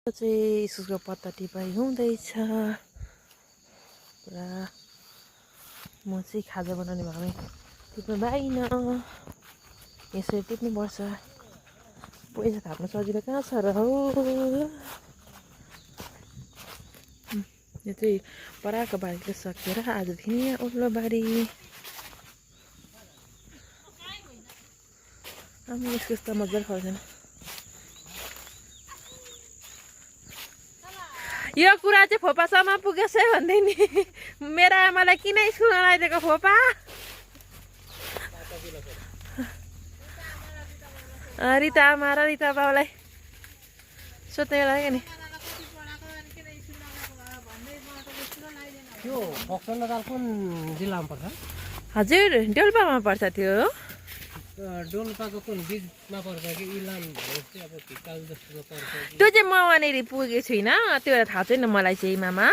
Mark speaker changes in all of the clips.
Speaker 1: चाहिँ इस्कुसको पत्ता टिपाइ हुँदैछ पुरा। म चाहिँ खाजा बनाउने भएकोले टिप्नु पाइनँ, यसरी टिप्नुपर्छ। पैसा थाप्नु सजिलो कहाँ छ र हौ। यो चाहिँ पराको बारीले सकेर आज फेरि उल्लो बारी। अनि इस्कुस त मजाले फल्दैन। यो कुरा चाहिँ फोपासम्म पुगेछ भन्दै नि, मेरो आमालाई किन स्कुल नलाइदिएको फोपा। रिता आमा र रिता बाबालाई सोध्दै लाग्यो नि।
Speaker 2: यो फक्सन दाल कुन जिल्लामा पर्छ?
Speaker 1: हजुर डोल्पामा पर्छ त्यो।
Speaker 2: डोल्पाको कुन बिचमा पर्छ कि इलाम चाहिँ अब भिकाल जस्तो पर्छ?
Speaker 1: त्यो चाहिँ म वहाँनिर पुगेको छुइनँ, त्यो थाहा छैन मलाई चाहिँ मामा।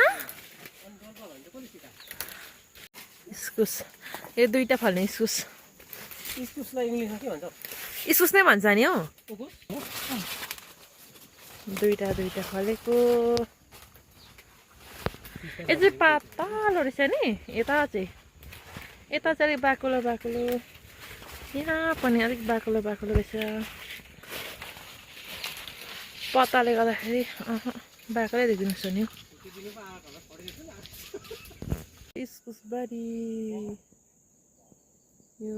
Speaker 1: इस्कुस यो दुईटा फल्ने इस्कुस।
Speaker 2: इस्कुसलाई इङ्ग्लिसमा के भन्छ?
Speaker 1: इस्कुस नै भन्छ नि हौ। दुईटा फलेको। यो चाहिँ पातलो रहेछ नि। यता चाहिँ अलिक बाक्लो यहाँ पनि अलिक बाक्लो रहेछ। पत्ताले गर्दाखेरि बाक्लै देखिन्छ नि। इस्कुस बारी यो